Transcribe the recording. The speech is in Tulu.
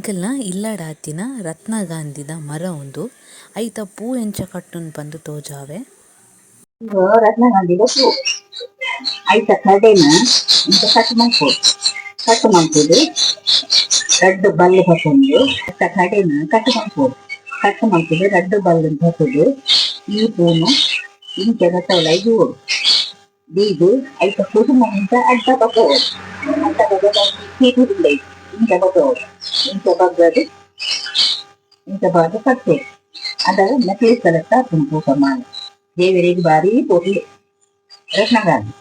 ಎಂಕಲ್ನ ಇಲ್ಲಡ್ ಆತಿನ ರತ್ನ ಗಾಂಧಿದ ಮರ ಉಂದು ಐತ ಪೂ ಎಂಚ ಕಟ್ಟುನು ಪಂದ್ ತೋಜಾವೆ. ಉಂದು ರತ್ನಗಾಂಧಿದ ಪೂ. ಐತ ಕಡೆನ್ ಇಂಚ ಕಟ್ ಮನ್ಪೊಡು. ಕಟ್ ಮಲ್ತುದು ರಡ್ಡ್ ಬಲ್ಲ್ ಪತೊಂದು ಐತ ಕಡೆನ್ ಕಟ್ ಮನ್ಪೊಡು. ಕಟ್ ಮಲ್ತುದು ರಡ್ಡ್ ಬಲ್ಲ್ ನ್ ಪತ್ತುದು ಈ ಪೂನು ಇಂಚ ನೆತ್ತ ಉಲಾಯಿ ದೀವೊಡು. ದೀದ್ ಐತ ಕುಸುಮನ್ ಇಂಚ ಅಡ್ಡ ಬಗ್ಗಾವೊಡು. ಅಡ್ಡ ಬಗ್ಗಾದ್ ಚೀಪೆದ ಉಲಯಿ ಇಂಚ ಬಗ್ಗಾವೊಡು. ಇಂಚ ಬಗ್ಗಾದ್ ಇಂಚ ಪಾಡ್ದ್ ಕಟ್ಟೊಡು. ಅದಗ ನೆಕ್ಲೇಸ್ ದ ಲೆಕ್ಕ ಆಪುಂಡು ಪೂತ ಮಾಲೆ. ದೇವೆರೆಗ್ ಬಾರಿ ಪೊರ್ಲು. ರತ್ನಗಾಂಧಿ.